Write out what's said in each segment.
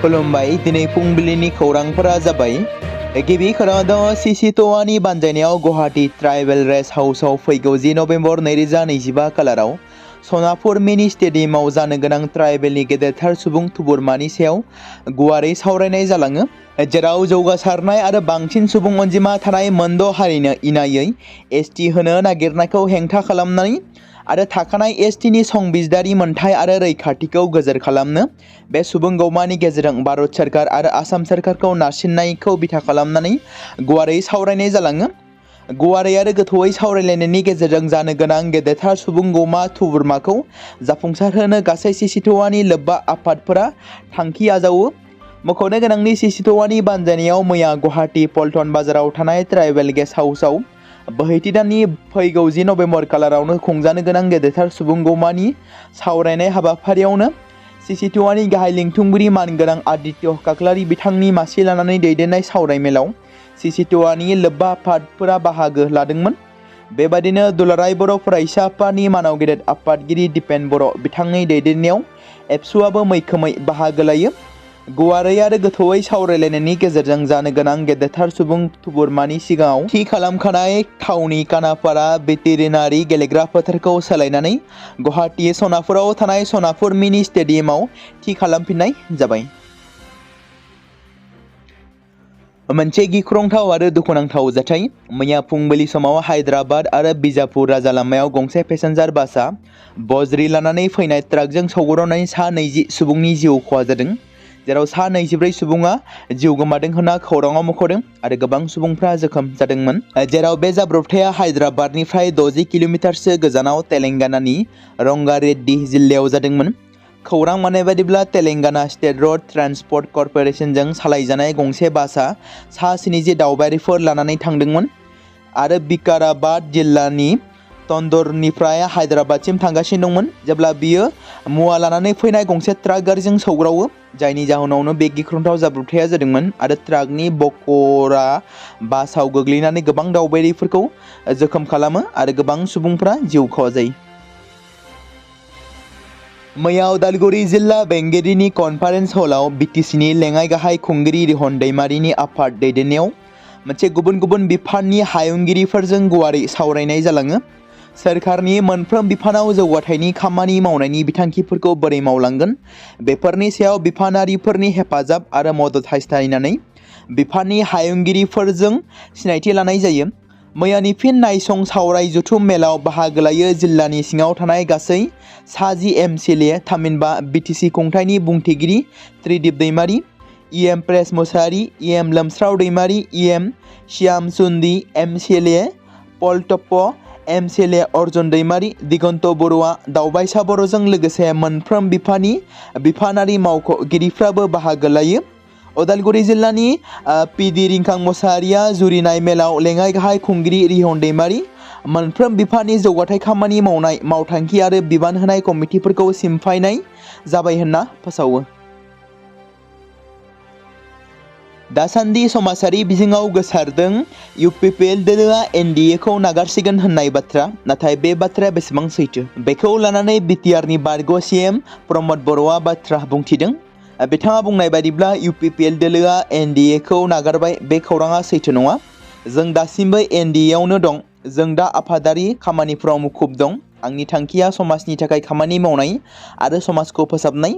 खुलुमबाय दिनै फुंबिलिनि खौरांफोरा जाबाय गिबि खौराङाव सिसिट'वानि बानजायनायाव गुवाहाटी ट्राइबेल रेस्ट हाउसआव फैगौ 10 नभेम्बर 2025 खालाराव सनापुर मिनि स्टेडियामाव जानो गोनां ट्राइबेलनि गेदेरथार सुबुं थुबुरमानि सायाव गुवारै सावरायनाय जालाङो, जेराव जौगासारनाय आरो बांसिन सुबुं अनजिमा थानाय मोनद' हारिनो इनायै एसटि होनो नागिरनायखौ हेंथा खालामनानै आरो थाखानाय एसटिनि संबिजिदारि मोनथाय आरो रैखाथिखौ गोजोर खालामनो बे सुबुं गौमानि गेजेरजों भारत सोरखार आरो आसाम सोरखारखौ नारसिननायखौ बिथा खालामनानै गुवारै सावरायनाय जालाङो। गुवारै आरो गोथौयै सावरायलायनायनि गेजेरजों जानो गोनां गेदेरथार सुबुं गौमा थुबुरमाखौ जाफुंसारहोनो गासै सिसिट'वानि लोब्बा आफादफोरा थांखि आजावो। मख'नो गोनांनि सिसिट'वानि बानजायनायाव मैया गुवाहाटी पल्टन बाजाराव थानाय ट्राइबेल गेस्ट हाउसआव बोहैथि दाननि फैगौ 10 नभेम्बर खालारावनो खुंजानो गोनां गेदेरथार सुबुं गौमानि सावरायनाय हाबाफारियावनो सिसिट'वानि गाहाय लिंथुमगिरि मानगोनां आदित्य काकलारि बिथांनि मासि लानानै दैदेननाय सावरायमेलाव सिसिट'वानि लोब्बा आफादफोरा बाहागो लादोंमोन। बेबादिनो दुलाराय बर' फरायसा आफादनि मानाव गेदेर आफादगिरि दिपेन बर' बिथांनि दैदेननायाव एबसुआबो मैखोमै बाहागो लायो। गुवारै आरो गोथौयै सावरायलायनायनि गेजेरजों जानो गोनां गेदेरथार सुबुं थुबुरमानि सिगाङाव थि खालामखानाय थावनि कानापारा भेटेरिनारि गेलेग्रा फोथारखौ सोलायनानै गुवाहाटी सनापुराव थानाय सनापुर मिनि स्टेडियामाव थि खालामफिननाय जाबाय। मोनसे गिख्रंथाव आरो दुखुनांथाव जाथाय। मैया फुंबिलि समाव हायद्राबाद आरो बिजापुर राजा लामायाव गंसे पेसेन्जार बासआ बज्रि लानानै फैनाय ट्राकजों सौग्रावनानै सा 20 सुबुंनि जिउ खहा जादों, जेराव सा 24 सुबुङा जिउ गोमादों होनना खौराङाव मख'दों आरो गोबां सुबुंफ्रा जोखोम जादोंमोन, जेराव बे जाब्रबथाया हायद्राबादनिफ्राय 60 किल'मिटारसो गोजानाव तेलेंगानानि रंगारेड्डी जिल्लायाव जादोंमोन। खौरां मोननाय बादिब्ला तेलेंगाना स्टेट रड ट्रान्सपर्ट कर्प'रेसनजों सालायजानाय गंसे बासआ सा 70 दावबायारिफोर लानानै थांदोंमोन आरो बिकाराबाद जिल्लानि तन्दरनिफ्राय हायद्राबादसिम थांगासिनो दंमोन, जेब्ला बियो मुवा लानानै फैनाय गंसे ट्राक गारिजों सौग्रावो, जायनि जाहोनावनो बे गिख्रंथाव जाब्रबथाया जादोंमोन आरो ट्राकनि बकरा बासआव गोग्लैनानै गोबां दावबायारिफोरखौ जोखोम खालामो आरो गोबां सुबुंफ्रा जिउ खहा जायो। मैया उदालगुरि जिल्ला बेंगिरिनि कनफारेन्स हलाव बिटिसिनि लेङाइ गाहाय खुंगिरि रिहन दैमारिनि आफाद दैदेननायाव मोनसे गुबुन गुबुन बिफाननि हायुंगिरिफोरजों गुवारै सावरायनाय जालाङो। सोरखारनि मोनफ्रोम बिफानाव जौगाथायनि खामानि मावनायनि बिथांखिफोरखौ बोरै मावलांगोन, बेफोरनि सायाव बिफानारिफोरनि हेफाजाब आरो मदद हास्थायनानै बिफाननि हायुंगिरिफोरजों सिनायथि लानाय जायो। मैयानि फिन नायसं सावराय जथुम मेलाव बाहागो लायो जिल्लानि सिङाव थानाय गासै सा 10 एमसिएलए, थामहिनबा बिटिसि खुंथायनि बुंथिगिरि त्रिदिप दैमारि, इएम प्रेस मुसाहारि, इएम लोमस्राव दैमारि, इएम श्याम सुन्दी एमसिएलए, पलटप्प एमसिएलए अर्जुन दैमारि, दिगन्त बरुवा, दावबायसा बर'जों लोगोसे मोनफ्रोम बिफाननि बिफानारि मावख'गिरिफ्राबो बाहागो लायो। उदालगुरि जिल्लानि पिडि रिंखां मुसाहारिया जुरिनाय मेलाव लेङाइ गाहाय खुंगिरि रिहन दैमारि मोनफ्रोम बिफाननि जौगाथाय खामानि मावनाय मावथांखि आरो बिबान होनाय कमिटिफोरखौ सिमफायनाय जाबाय होनना फोसावो। दासान्दि समाजारि बिजोङाव गोसारदों इउपिपिएल दोलोआ एनडिएखौ नागारसिगोन होननाय बाथ्रा, नाथाय बे बाथ्राया बेसेबां सैथो, बेखौ लानानै बिटिआरनि बारग' सिएम प्रमद बर'आ बाथ्रा बुंथिदों। बिथाङा बुंनाय बादिब्ला इउपिपिएल दोलोआ एनडिएखौ नागारबाय, बे खौराङा सैथो नङा। जों दासिमबो एनडिएआवनो दं। जों दा आफादारि खामानिफोराव मुखुब दं। आंनि थांखिया समाजनि थाखाय खामानि मावनाय आरो समाजखौ फोसाबनाय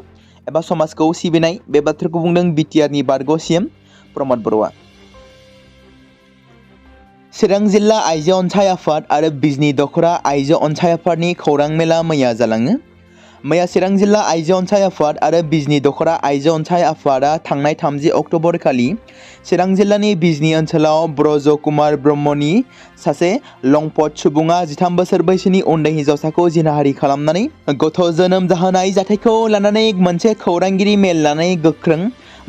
एबा समाजखौ सिबिनाय, बे बाथ्राखौ बुंदों बिटिआरनि बारग' सिएम प्रमद बर'आ। चिरां जिल्ला आइजो अनसाय आफाद आरो बिजनी दख'रा आइजो अनसाय आफादनि खौरां मेला मैया जालाङो। मैया चिरां जिल्ला आइजो अनसाय आफाद आरो बिजनी दख'रा आइजो अनसाय आफादआ थांनाय 30 अक्ट'बर खालि चिरां जिल्लानि बिजनी ओनसोलाव ब्रज कुमार ब्रह्मनि सासे लंपट सुबुङा 13 बोसोर बैसोनि उन्दै हिन्जावसाखौ जिनाहारि खालामनानै गथ' जोनोम जाहोनाय जाथायखौ लानानै मोनसे खौरांगिरि मेल लानानै गोख्रों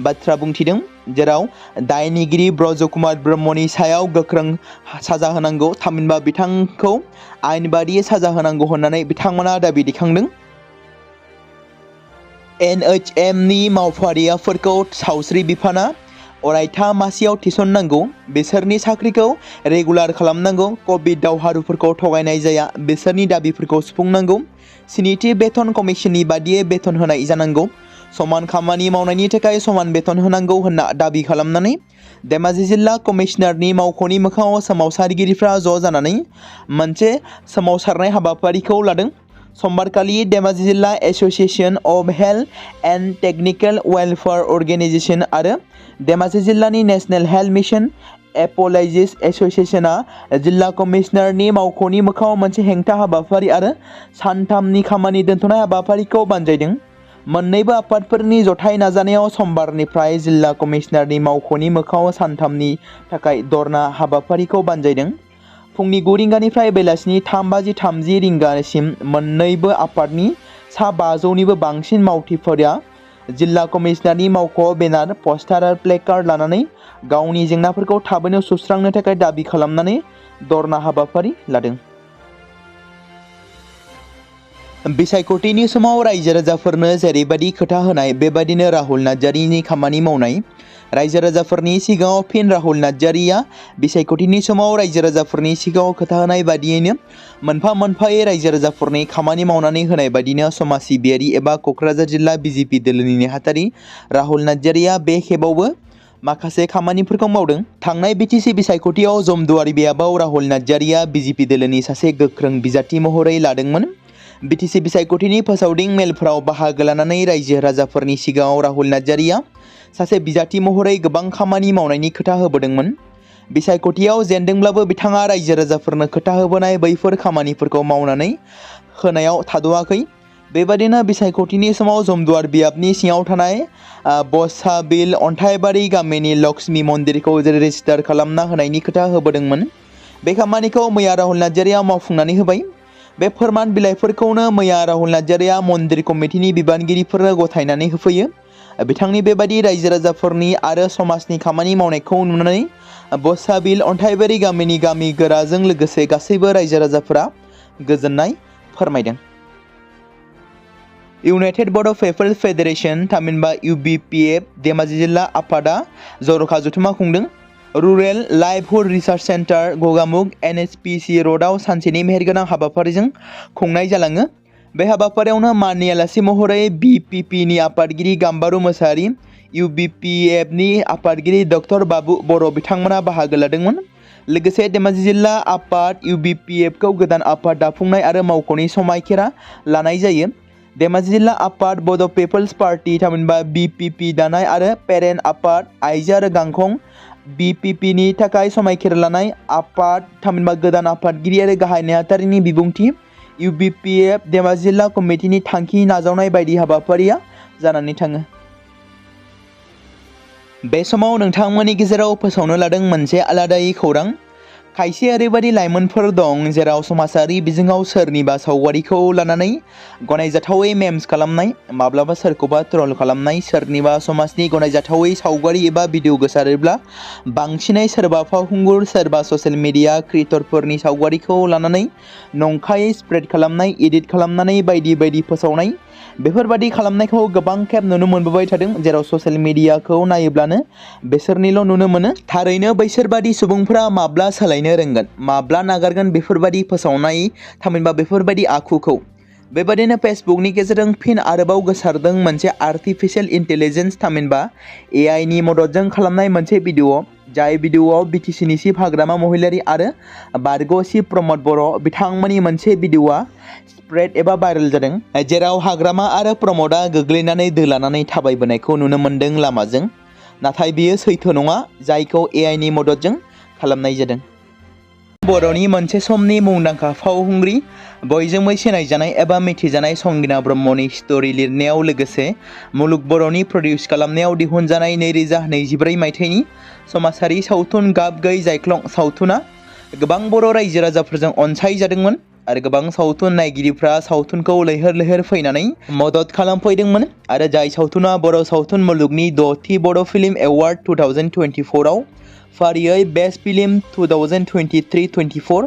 बाथ्रा बुंथिदों, जेराव दायनिगिरि ब्रज कुमार ब्रह्मनि सायाव गोख्रों साजा होनांगौ, थामहिनबा बिथांखौ आयेन बादियै साजा होनांगौ होननानै बिथांमोना दाबि दैखांदों। एनएचएमनि मावफारियाफोरखौ सावस्रि बिफाना अरायथा मासियाव थिसननांगौ, बिसोरनि साख्रिखौ रेगुलार खालामनांगौ, कभिड दावहारुफोरखौ थगायनाय जाया, बिसोरनि दाबिफोरखौ सुफुंनांगौ, स्निथि बेथन कमिसननि बादियै बेथन होनाय जानांगौ, समान खामानि मावनायनि थाखाय समान बेथन होनांगौ होनना दाबि खालामनानै धेमाजि जिल्ला कमिशनारनि मावख'नि मोखाङाव सोमावसारगिरिफ्रा ज' जानानै मोनसे सोमावसारनाय हाबाफारिखौ लादों। समबारखालि धेमाजि जिल्ला association of health and technical welfare organisation आरो धेमाजि जिल्लानि नेशनेल हेल्थ मिशन एप'लजिस्ट एसोसिएशना जिल्ला कमिशनारनि मावख'नि मोखाङाव मोनसे हेंथा हाबाफारि आरो सानथामनि खामानि दोनथ'नाय हाबाफारिखौ बानजायदों। मोन्नैबो आफादफोरनि जथाय नाजानायाव समबारनिफ्राय जिल्ला कमिशनारनि मावख'नि मोखाङाव सानथामनि थाखाय धरना हाबाफारिखौ बानजायदों। फुंनि 9 रिंगानिफ्राय बेलासिनि 3:30 रिंगासिम मोन्नैबो आफादनि सा 500निबो बांसिन मावथिफोरा जिल्ला कमिशनारनि मावख'आव बेनार, पस्टार आरो प्लेकार्ड लानानै गावनि जेंनाफोरखौ थाबैनो सुस्रांनो थाखाय दाबि खालामनानै धरना हाबाफारि लादों। बिसायख'थिनि समाव रायजो राजाफोरनो जेरैबायदि खोथा होनाय बेबायदिनो राहुल नार्जारिनि खामानि मावनाय। रायजो राजाफोरनि सिगाङाव फिन राहुल नार्जारिया बिसायख'थिनि समाव रायजो राजाफोरनि सिगाङाव खोथा होनाय बादियैनो मोनफा मोनफायै रायजो राजाफोरनि खामानि मावनानै होनाय बादिनो समाज सिबियारि एबा क'क्राझार जिल्ला बिजेपि दोलोनि नेहाथारि राहुल नार्जारिया बे खेबावबो माखासे खामानिफोरखौ मावदों। थांनाय बिटिसि बिसायख'थियाव जमदुवारि बियाबाव राहुल नार्जारिया बिजेपि दोलोनि सासे गोख्रों बिजाथि महरै लादोंमोन। बिटिसि बिसायख'थिनि फोसावदिं मेलफोराव बाहागो लानानै रायजो राजाफोरनि सिगाङाव राहुल नार्जारिया सासे बिजाथि महरै गोबां खामानि मावनायनि खोथा होबोदोंमोन। बिसायख'थियाव जेनदोंब्लाबो बिथाङा रायजो राजाफोरनो खोथा होबोनाय बैफोर खामानिफोरखौ मावनानै होनायाव थाद'आखै। बेबादिनो बिसायख'थिनि समाव जमदुवार बियाबनि सिङाव थानाय बसाबिल अन्थाइबारि गामिनि लक्ष्मी मन्दिरखौ रेजिस्टार खालामना होनायनि खोथा होबोदोंमोन। बे खामानिखौ मैया राहुल नार्जारिया मावफुंनानै होबाय। बे फोरमान बिलाइफोरखौनो मैया राहुल नार्जारिया मन्दिर कमिटिनि बिबानगिरिफोरनो गथायनानै होफैयो। बिथांनि बेबायदि रायजो राजाफोरनि आरो समाजनि खामानि मावनायखौ नुनानै बसाबिल अन्थाइबारि गामिनि गामि गोराजों लोगोसे गासैबो रायजो राजाफोरा गोजोननाय फोरमायदों। इउनाइटेड बड' पिपल्स फेडारेशन थामहिनबा UBPF धेमाजि जिल्ला आफादा जर'खा जथुमा खुंदों। रुरेल लाइभहुड रिसार्च सेन्टार गगामुग NHPC र'डआव सानसेनि मेहेरगोनां हाबाफारिजों खुंनाय जालाङो। बे हाबाफारियावनो माननि आलासि महरै BPPनि आफादगिरि गाम्बारु मोसाहारि, UBPFनि आफादगिरि डक्टर बाबु बर' बिथांमोना बाहागो लादोंमोन। लोगोसे धेमाजि जिल्ला आफाद UBPFखौ गोदान आफाद दाफुंनाय आरो मावख'नि समायखेरा लानाय जायो। धेमाजि जिल्ला आफाद बड' पिपल्स पार्टी थामहिनबा BPP दानाय आरो पेरेन्ट आफाद आइजो आरो गांखं BPPनि थाखाय समायखेरा लानाय आफाद थामहिनबा गोदान आफादगिरि आरो गाहाय नेहाथारिनि बिबुंथि UBPF धेमाजि जिल्ला कमिटिनि थांखि नाजावनाय बायदि हाबाफारिया जानानै थाङो। बे समाव नोंथांमोननि गेजेराव फोसावनो लादों मोनसे आलादायै खौरां। खायसे ओरैबायदि लाइमोनफोर दं जेराव समाजारि बिजोङाव सोरनिबा सावगारिखौ लानानै गनायजाथावै मेम्स खालामनाय, माब्लाबा सोरखौबा ट्रल खालामनाय, सोरनिबा समाजनि गनायजाथावै सावगारि एबा भिडिअ गोसारोब्ला बांसिनै सोरबा फावखुंगुर सोरबा ससियेल मिडिया क्रिएटरफोरनि सावगारिखौ लानानै नंखायै स्प्रेड खालामनाय, एडिट खालामनानै बायदि बायदि फोसावनाय। बेफोरबादि खालामनायखौ गोबां खेब नुनो मोनबोबाय थादों, जेराव ससियेल मिडियाखौ नायोब्लानो बिसोरनिल' नुनो मोनो। थारैनो बैसोरबादि सुबुंफोरा माब्ला सोलायनो रोंगोन, माब्ला नागारगोन बेफोरबादि फोसावनाय थामहिनबा बेफोरबादि आखुखौ। बेबादिनो फेसबुकनि गेजेरजों फिन आरोबाव गोसारदों मोनसे आर्टिफिशियेल इन्टेलिजेन्स थामहिनबा AI नि मददजों खालामनाय मोनसे भिडिअ, जाय भिडिअआव BTCनि चिफ हाग्रामा महिलारि आरो बारग' चिफ प्रमद बर' बिथांमोननि मोनसे भिडिअआ स्प्रेड एबा भाइरेल जादों, जेराव हाग्रामा आरो प्रमदआ गोग्लैनानै दोलानानै थाबायबोनायखौ नुनो मोन्दों लामाजों। नाथाय बेयो सैथो नङा, जायखौ AI नि मददजों खालामनाय जादों। बर'नि मोनसे समनि मुंदांखा फावखुंग्रि, बयजोंबो सिनायजानाय एबा मिथिजानाय संगिना ब्रह्मनि स्ट'रि लिरनायाव लोगोसे मुलुग बर'नि प्रडिउस खालामनायाव दिहुनजानाय 2024 मायथाइनि समाजारि सावथुन गाब गैयै जायख्लं सावथुना गोबां बर' रायजो राजाफोरजों अनसायजादोंमोन आरो गोबां सावथुन नायगिरिफ्रा सावथुनखौ लैहोर लैहोर फैनानै मदद खालामफैदोंमोन आरो जाय सावथुना बर' सावथुन मुलुगनि 6थि बड' फिल्म एवार्ड 2024 आव फारियै best film 2023-24,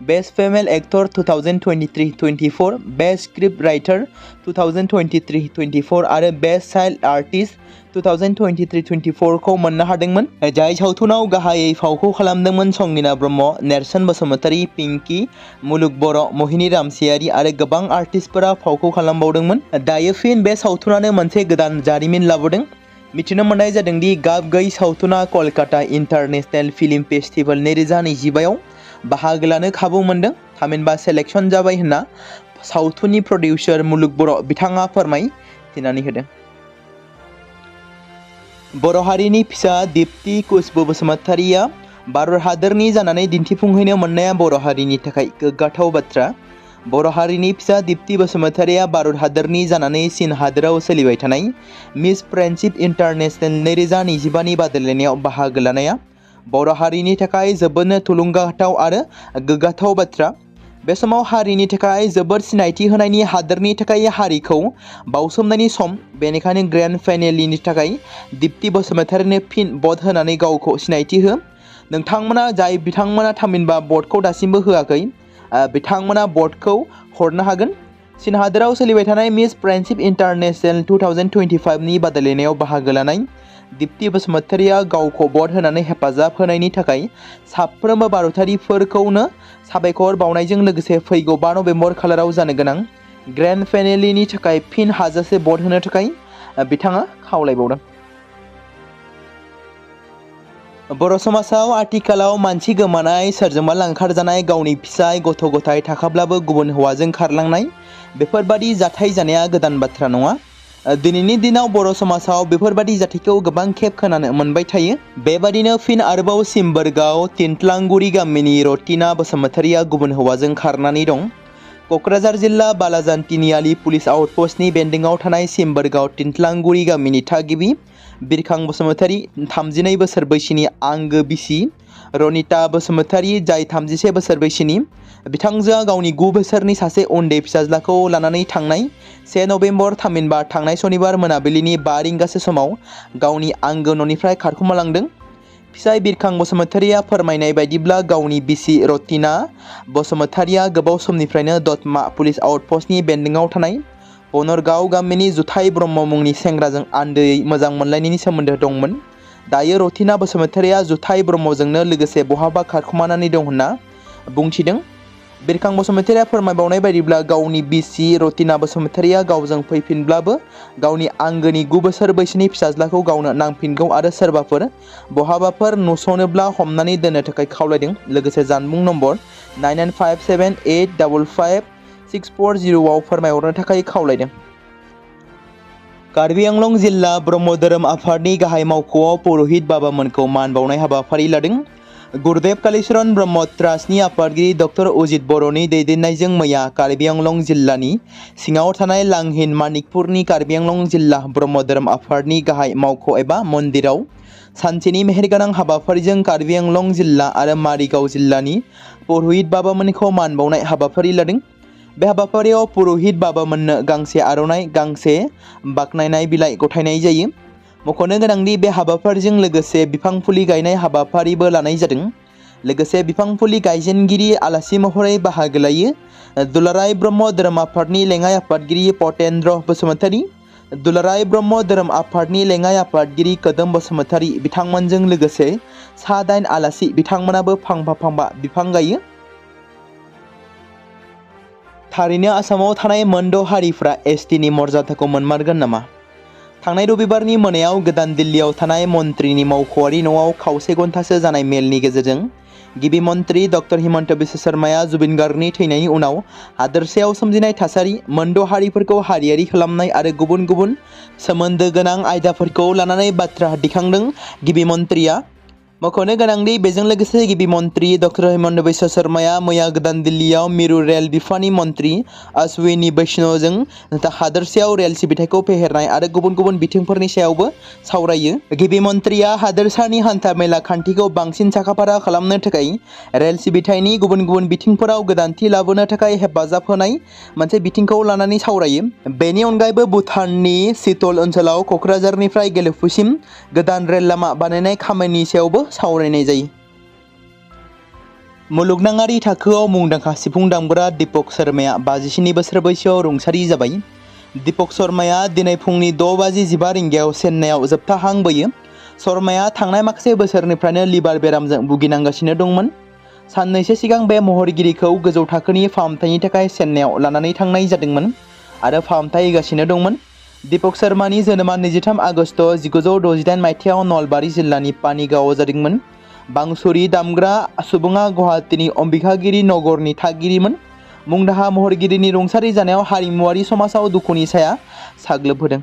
Best Female Actor 2023-24, Best Script Writer 2023-24 आरो Best Child Artist 2023-24 खौ मोननो हादोंमोन। जाय सावथुनाव गाहायै फावखौ खालामदोंमोन संगिना ब्रह्म, नेरसोन बसुमतारी, पिंकी, मुलुग बर', मोहिनी रामसियारि आरो गोबां आर्टिस्टफोरा फावखौ खालामबावदोंमोन। दायो फिन बे सावथुनानो मोनसे गोदान जारिमिन लाबोदों। मिथिनो मोननाय जादों दि गाब गैयै सावथुना कलकाता इन्टारनेशनेल फिल्म फेस्टिभेल 2025 आव बाहागो लानो खाबु मोनदों, थामहिनबा सेलेक्शन जाबाय होनना सावथुननि प्रडिउसार मुलुग बर' बिथाङा फोरमायथिनानै होदों। बर' हारिनि फिसा दीप्ति कुशबु बसुमतारीया भारत हादरनि जानानै दिन्थिफुंहैनो मोननाया बर' हारिनि थाखाय गोग्गाथाव बाथ्रा। बर' हारिनि फिसा दीप्ति बसुमतारीया भारत हादरनि जानानै चीन हादोराव सोलिबाय थानाय मिस फ्रेन्डशिप इन्टारनेशनेल 2025 नि बादायलायनायाव बाहागो लानाया बर' हारिनि थाखाय जोबोदनो थुलुंगाथाव आरो गोग्गाथाव बाथ्रा। बे समाव हारिनि थाखाय जोबोद सिनायथि होनायनि, हादोरनि थाखाय हारिखौ बावसोमनायनि सम। बेनिखायनो ग्रेन्ड फाइनेलनि थाखाय दीप्ति बसुमतारीनो फिन भट होनानै गावखौ सिनायथि हो। नोंथांमोना जाय बिथांमोना थामहिनबा भटखौ दासिमबो होआखै, बिथांमोना भटखौ हरनो हागोन। चीन हादोराव सोलिबाय थानाय मिस फ्रेन्डशिप इन्टारनेशनेल 2025 नि बादायलायनायाव बाहागो लानाय दीप्ति बसुमतारीया गावखौ भट होनानै हेफाजाब होनायनि थाखाय साफ्रोमबो भारतारिफोरखौनो साबायखर बावनायजों लोगोसे फैगौ 5 नबेम्बर खालाराव जानो गोनां ग्रेन्ड फाइनेलनि थाखाय फिन हाजासे भट होनो थाखाय बिथाङा खावलायबावदों। बर' समाजाव आथिखालाव मानसि गोमानाय, सोरजोंबा लांखारजानाय, गावनि फिसाय गथ' गथाय थाखाब्लाबो गुबुन हौवाजों खारलांनाय बेफोरबादि जाथाय जानाया गोदान बाथ्रा नङा। दिनैनि दिनाव बर' समाजाव बेफोरबादि जाथायखौ गोबां खेब खोनानो मोनबाय थायो। बेबादिनो फिन आरोबाव सिम्बोरगाव तिनथ्लांगुरि गामिनि रतिना बसुमतारीया गुबुन हौवाजों खारनानै दं। क'क्राझार जिल्ला बालाजान तिनिआलि पुलिस आउटपस्टनि बेन्दोंआव थानाय सिम्बोरगाव तिनथ्लांगुरि गामिनि थागिबि बिरखां बसुमतारी 32 बोसोर बैसोनि आंगो बिसि रनिता बसुमतारी, जाय 31 बोसोर बैसोनि, बिथांजोआ गावनि 9 बोसोरनि सासे उन्दै फिसाज्लाखौ लानानै थांनाय 1 नबेम्बर थामहिनबा थांनाय सनिबार मोनाबिलिनि 5 रिंगासो समाव गावनि आंगो न'निफ्राय खारखोमालांदों। फिसाय बिरखां बसुमतारीया फोरमायनाय बायदिब्ला गावनि बिसि रतिना बसुमतारीया गोबाव समनिफ्रायनो दतमा पुलिस आउटपस्टनि बेन्दोंआव थानाय बनरगाव गामिनि जुथाइ ब्रह्म मुंनि सेंग्राजों आन्दोयै मोजां मोनलायनायनि सोमोन्दो दंमोन। दायो रतिना बसुमतारीया जुथाइ ब्रह्मजोंनो लोगोसे बहाबा खारखोमानानै दं होनना बुंथिदों। बिरखां बसुमतारीया फोरमायबावनाय बायदिब्ला गावनि बिसि रतिना बसुमतारीया गावजों फैफिनब्लाबो गावनि आंगोनि 9 बोसोर बैसोनि फिसाज्लाखौ गावनो नांफिनगौ आरो सोरबाफोर बहाबाफोर नुस'नोब्ला हमनानै दोननो थाखाय खावलायदों। लोगोसे जानबुं नम्बर 9957855640 आव फोरमायहरनो थाखाय खावलायदों। कार्बि आंलं जिल्ला ब्रह्म धोरोम आफादनि गाहाय मावख'आव पुर'हित बाबामोनखौ मान बावनाय हाबाफारि लादों। गुरुदेव कालीचरण ब्रह्म ट्रास्टनि आफादगिरि डक्टर अजित बर'नि दैदेननायजों मैया कार्बि आंलं जिल्लानि सिङाव थानाय लांहिन मानिकपुरनि कार्बि आंलं जिल्ला ब्रह्म धोरोम आफादनि गाहाय मावख' एबा मन्दिराव सानसेनि मेहेरगोनां हाबाफारिजों कार्बि आंलं जिल्ला आरो मारिगाव जिल्लानि पुर'हित बाबामोनखौ मान बावनाय हाबाफारि लादों। बे हाबाफारियाव पुर'हित बाबामोननो गांसे आर'नाइ, गांसे बाख्नायनाय बिलाइ गथायनाय जायो। मख'नो गोनांदि बे हाबाफारिजों लोगोसे बिफां फुलि गायनाय हाबाफारिबो लानाय जादों। लोगोसे बिफां फुलि गायजेनगिरि आलासि महरै बाहागो लायो दुलाराय ब्रह्म धोरोम आफादनि लेङाइ आफादगिरि पतेन्द्र बसुमतारी, दुलाराय ब्रह्म धोरोम आफादनि लेङाइ आफादगिरि कोदोम बसुमतारी। बिथांमोनजों लोगोसे सा 8 आलासि बिथांमोनाबो फांफा बिफां गायो। थारैनो आसामाव थानाय मोनद' हारिफ्रा एसटिनि मर्यादाखौ मोनमारगोन नामा? थांनाय रबिबारनि मोनायाव गोदान दिल्लीयाव थानाय मन्त्रिनि मावख'आरि न'आव खावसे घन्टासो जानाय मेलनि गेजेरजों गिबि मन्त्रि डक्टर हिमन्त बिश्व शर्माया जुबिन गार्गनि थैनायनि उनाव हादोरसायाव सोमजिनाय थासारि, मोनद' हारिफोरखौ हारियारि खालामनाय आरो गुबुन गुबुन सोमोन्दो गोनां आयदाफोरखौ लानानै बाथ्रा दिखांदों। गिबि मन्त्रिया मख'नो गोनांदि बेजों लोगोसे गिबि मन्त्रि डक्टर हिमन्त बिश्व शर्माया मैया गोदान दिल्लीयाव मिरु रेल बिफाननि मन्त्रि अश्विनी वैष्णवजों हादोरसायाव रेल सिबिथायखौ फेहेरनाय आरो गुबुन गुबुन बिथिंफोरनि सायावबो सावरायो। गिबि मन्त्रिया हादोरसानि हान्था-मेला खान्थिखौ बांसिन साखा-फारा खालामनो थाखाय रेल सिबिथायनि गुबुन गुबुन बिथिंफोराव गोदानथि लाबोनो थाखाय हेफाजाब होनाय मोनसे बिथिंखौ लानानै सावरायो। बेनि अनगायैबो भुटाननि सितल ओनसोलाव क'क्राझारनिफ्राय गेलेफुसिम गोदान रेल लामा बानायनाय खामानिनि सायावबो सावरायनाय जायो। मुलुगनाङारि थाखोआव मुंदांखा सिफुं दामग्रा दीपक शर्माया 57 बोसोर बैसोआव रुंसारि जाबाय। दीपक शर्माया दिनै फुंनि 6:15 रिंगायाव चेन्नाईआव जोबथा हां बोयो। शर्माया थांनाय माखासे बोसोरनिफ्रायनो लिभार बेरामजों भुगिनांगासिनो दंमोन। साननैसो सिगां बे महरगिरिखौ गोजौ थाखोनि फाहामथायनि थाखाय चेन्नाईआव लानानै थांनाय जादोंमोन आरो फाहामथाय होगासिनो दंमोन। दीपक शर्मानि जोनोमा 23 आगस्ट 1968 मायथाइयाव नलबारि जिल्लानि पानीगांवआव जादोंमोन। बांसुरी दामग्रा सुबुङा गुवाहाटीनि अंबिकागिरि नगरनि थागिरिमोन। मुंदांखा महरगिरिनि रुंसारि जानायाव हारिमुआरि समाजाव दुखुनि साया साग्लोबहोदों।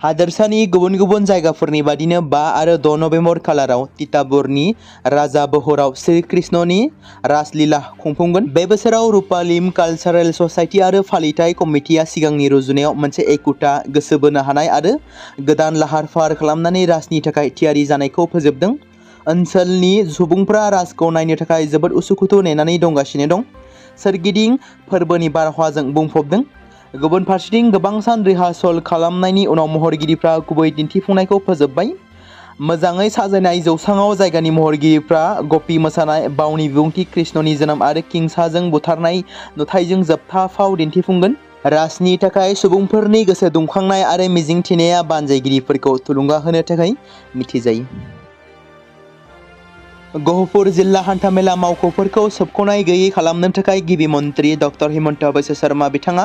हादोरसानि गुबुन गुबुन जायगाफोरनि बादिनो 5 आरो 6 नभेम्बर खालाराव तिताबरनि राजा बहराव श्री कृष्णनि रासलीला खुंफुंगोन। बे बोसोराव रुपालिम कालचारेल ससाइटि आरो फालिथाय कमिटिया सिगांनि रुजुनायाव मोनसे एखुथा, गोसो बोनो हानाय आरो गोदान लाहार-फाहार खालामनानै रासनि थाखाय थियारि जानायखौ फोजोबदों। ओनसोलनि सुबुंफ्रा रासखौ नायनो थाखाय जोबोद उसुखुथु नेनानै दंगासिनो दं। सोरगिदिं फोरबोनि बारहावाजों बुंफबदों। गुबुन फारसेथिं गोबां सान रिहार्सल खालामनायनि उनाव महरगिरिफ्रा गुबै दिन्थिफुंनायखौ फोजोबबाय। मोजाङै साजायनाय जौसाङाव जायगानि महरगिरिफ्रा गपि मोसानाय, बावनि बिबुंथि, कृष्णनि जोनोम आरो किंसाजों बुथारनाय नुथायजों जोबथा फाव दिन्थिफुंगोन। रासनि थाखाय सुबुंफोरनि गोसो दुंखांनाय आरो मिजिंथिनाया बानजायगिरिफोरखौ थुलुंगा होनो थाखाय मिथिजायो। गहपुर जिल्ला हान्थामेला मावख'फोरखौ सोबख'नाय गैयै खालामनो थाखाय गिबि मन्त्रि डक्टर हिमन्त बिश्व शर्मा बिथाङा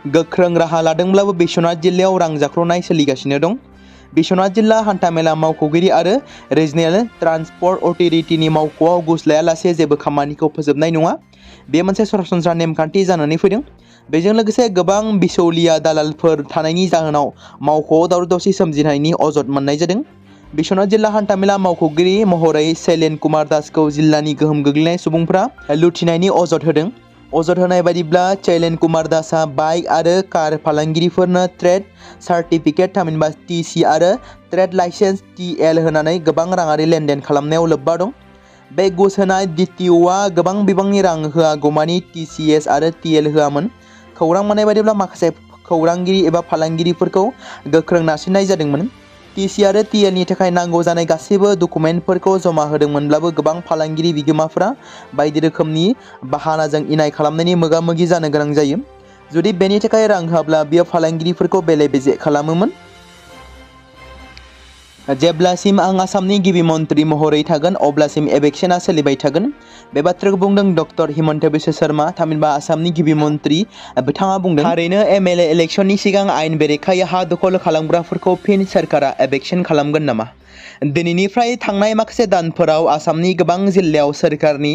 गोख्रों राहा लादोंब्लाबो बिश्वनाथ जिल्लायाव रां जाख्ल'नाय सोलिगासिनो दं। बिश्वनाथ जिल्ला हान्थामेला मावख'गिरि आरो रिजनेल ट्रान्सपर्ट अथ'रिटिनि मावख'आव घुस लायालासे जेबो खामानिखौ फोजोबनाय नङा। बेयो मोनसे सरासनस्रा नेमखान्थि जानानै फैदों। बेजों लोगोसे गोबां बिचौलिया दालालफोर थानायनि जाहोनाव मावख'आव दावराव-दावसि सोमजिनायनि अजद मोननाय जादों। बिश्वनाथ जिल्ला हान्थामेला मावख'गिरि महरै शैलेन कुमार दासखौ जिल्लानि गोहोम गोग्लैनाय सुबुंफ्रा लुथिनायनि अजद होदों। अजद होनाय बायदिब्ला शैलेन कुमार दासआ बाइक आरो कार फालांगिरिफोरनो ट्रेड सार्टिफिकेट थामहिनबा TC आरो ट्रेड लाइसेन्स TL होनानै गोबां राङारि लेनदेन खालामनायाव लोब्बा दं। बे घुस होनाय DTOआ गोबां बिबांनि रां होआगौमानि TCS आरो TL होआमोन। खौरां मोननाय बायदिब्ला माखासे खौरांगिरि एबा फालांगिरिफोरखौ गोख्रों नारसिननाय जादोंमोन। TC आरो TLनि थाखाय नांगौ जानाय गासैबो डकुमेन्टफोरखौ जमा होदोंमोनब्लाबो गोबां फालांगिरि बिगोमाफोरा बायदि रोखोमनि बाहानाजों इनाय खालामनायनि मोगा-मोगि जानो गोनां जायो। जुदि बेनि थाखाय रां होआब्ला बियो फालांगिरिफोरखौ बेले-बेजे खालामोमोन। जेब्लासिम आं आसामनि गिबि मन्त्रि महरै थागोन अब्लासिम एबेक्सनआ सोलिबाय थागोन। बे बाथ्राखौ बुंदों डक्टर हिमन्त बिश्व शर्मा, थामहिनबा आसामनि गिबि मन्त्रि। बिथाङा बुंदों, थारैनो MLA इलेक्सननि सिगां आयेन बेरेखायै हा दखल खालामग्राफोरखौ फिन सोरखारा एबेक्सन खालामगोन नामा? दिनैनिफ्राय थांनाय माखासे दानफोराव आसामनि गोबां जिल्लायाव सोरखारनि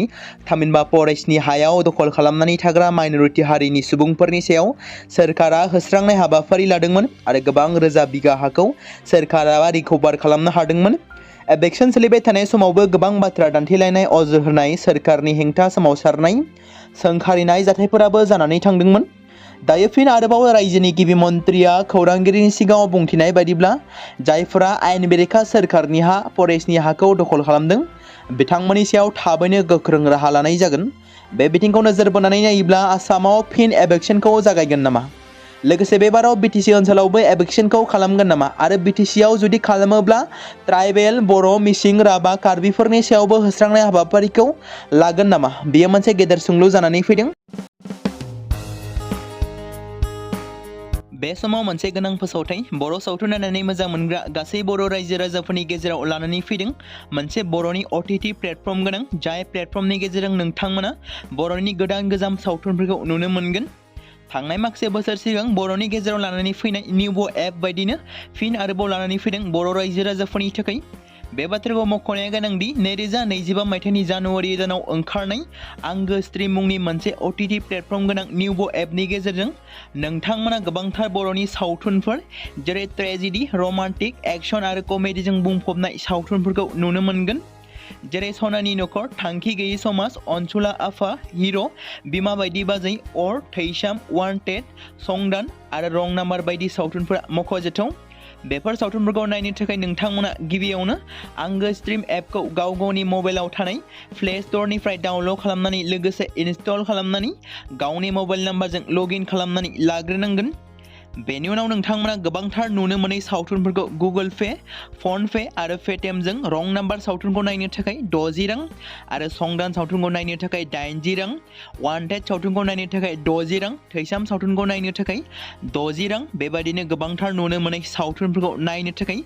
थामहिनबा फरेस्टनि हायाव दखल खालामनानै थाग्रा माइनरिटि हारिनि सुबुंफोरनि सायाव सोरखारा होस्रांनाय हाबाफारि लादोंमोन आरो गोबां रोजा बिगा हाखौ सोरखारा रिकभार खालामनो हादोंमोन। एबेक्सन सोलिबाय थानाय समावबो गोबां बाथ्रा दान्थेलायनाय, अजद होनाय, सोरखारनि हेंथा सोमावसारनाय, सोंखारिनाय जाथायफोराबो जानानै थांदोंमोन। दायो फिन आरोबाव रायजोनि गिबि मन्त्रिया खौरांगिरिनि सिगाङाव बुंथिनाय बायदिब्ला जायफोरा आयेन बेरेखा सोरखारनि हा, फरेस्टनि हाखौ दखल खालामदों बिथांमोननि सायाव थाबैनो गोख्रों राहा लानाय जागोन। बे बिथिंखौ नोजोर बोनानै नायोब्ला आसामाव फिन एबेक्सनखौ जागायगोन नामा? लोगोसे बे बाराव BTC ओनसोलावबो एबेक्सनखौ खालामगोन नामा? आरो BTCआव जुदि खालामोब्ला ट्राइबेल, बर', मिसिं, राभा, कार्बिफोरनि सायावबो होस्रांनाय हाबाफारिखौ लागोन नामा? बेयो मोनसे गेदेर सोंलु जानानै फैदों। बे समाव मोनसे गोनां फोसावथाय बर' सावथुन नायनानै मोजां मोनग्रा गासै बर' रायजो राजाफोरनि गेजेराव लानानै फैदों मोनसे बर'नि OTT प्लेटफर्म गोनां, जाय प्लेटफर्मनि गेजेरजों नोंथांमोना बर'नि गोदान गोजाम सावथुनफोरखौ नुनो मोनगोन। थांनाय माखासे बोसोर सिगां बर'नि गेजेराव लानानै फैनाय निउबो एप बायदिनो फिन आरोबाव लानानै फैदों बर' रायजो राजाफोरनि थाखाय। बे बाथ्राखौ मख'नाया गोनांदि 2025 मायथाइनि जानुवारि दानाव ओंखारनाय आंगो स्ट्रिम मुंनि मोनसे OTT प्लेटफर्म गोनां निउबो एपनि गेजेरजों नोंथांमोना गोबांथार बर'नि सावथुनफोर जेरै ट्रेजेडि, रमान्टिक, एक्सन आरो कमेडिजों बुंफबनाय सावथुनफोरखौ नुनो मोनगोन। जेरै सनानि नखर, थांखि गैयै समाज, अनसुला आफा, हिर', बिमा बायदि बाजै, अर, थैसाम, वान्टेड, संदान आरो रं नाम्बार बायदि सावथुनफोरा मख'जाथाव। बेफोर सावथुनफोरखौ नायनो थाखाय नोंथांमोना गिबियावनो आंगो स्ट्रिम एपखौ गाव गावनि मबाइलाव थानाय प्ले स्ट'रनिफ्राय डाउनल'ड खालामनानै लोगोसे इनस्टल खालामनानै गावनि मबाइल नाम्बारजों लग इन खालामनानै लाग्रोनांगोन। बेनि उनाव नोंथांमोना गोबांथार नुनो मोनै सावथुनफोरखौ गुगोल पे, फन पे आरो पेटिएमजों रं नाम्बार सावथुनखौ नायनो थाखाय 60 रां आरो संदान सावथुनखौ नायनो थाखाय 80 रां, वान्टेड सावथुनखौ नायनो थाखाय 60 रां, थैसाम सावथुनखौ नायनो थाखाय 60 रां बेबायदिनो गोबांथार नुनो मोनै सावथुनफोरखौ नायनो थाखाय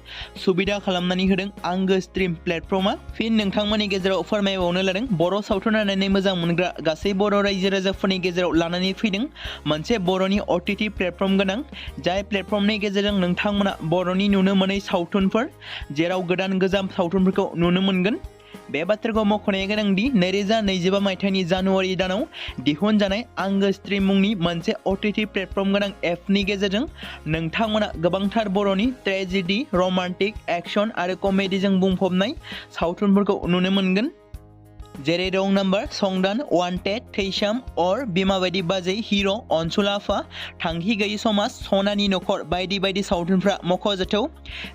सुबिदा खालामनानै होदों आंगो स्ट्रिम प्लेटफर्मा। फिन नोंथांमोननि गेजेराव फोरमायबावनो लादों बर' सावथुन नायनानै मोजां मोनग्रा गासै बर' रायजो राजाफोरनि गेजेराव लानानै फैदों मोनसे बर'नि OTT प्लेटफर्म गोनां, जाय प्लेटफर्मनि गेजेरजों नोंथांमोना बर'नि नुनो मोनै सावथुनफोर जेराव गोदान गोजाम सावथुनफोरखौ नुनो मोनगोन। बे बाथ्राखौ मख'नाया गोनांदि 2025 मायथाइनि जानुवारि दानाव दिहुनजानाय आंगो स्ट्रिम मुंनि मोनसे OTT प्लेटफर्म गोनां एपनि गेजेरजों नोंथांमोना गोबांथार बर'नि ट्रेजेडि, रमान्टिक, एक्शन आरो कमेडिजों बुंफबनाय सावथुनफोरखौ नुनो मोनगोन। जेरै रं नाम्बार, संदान, वान्टेड, थैसाम, अर, बिमा बायदि बाजै, हिर', अनसुला आफा, थांखि गैयि समाज, सनानि नखर बायदि बायदि सावथुनफ्रा मख'जाथाव।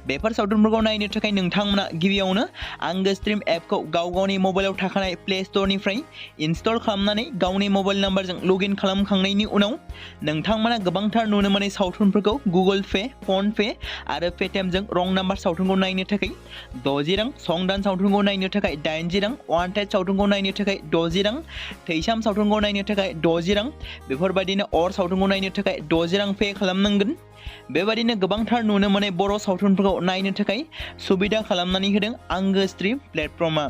बेफोर सावथुनफोरखौ नायनो थाखाय नोंथांमोना गिबियावनो आंगो स्ट्रिम एपखौ गावनि मबाइलाव थाखानाय प्ले स्ट'रनिफ्राय इनस्टल खालामनानै गावनि मबाइल नाम्बारजों लगइन खालामखांनायनि उनाव नोंथांमोना गोबांथार नुनो मोनै सावथुनफोरखौ गुगोल पे, फन पे आरो पेटिएमजों रं नाम्बार सावथुनखौ नायनो थाखाय 60 रां, संदान सावथुनखौ नायनो थाखाय 80 रां, वान्टेड सावथुनखौ नायनो थाखाय 60 रां, थैसाम सावथुनखौ नायनो थाखाय 60 रां बेफोरबायदिनो अर सावथुनखौ नायनो थाखाय 60 रां पे खालामनांगोन। बेबायदिनो गोबांथार नुनो मोनै बर' सावथुनफोरखौ नायनो थाखाय सुबिदा खालामनानै होदों आंगो स्ट्रिम प्लेटफर्मा।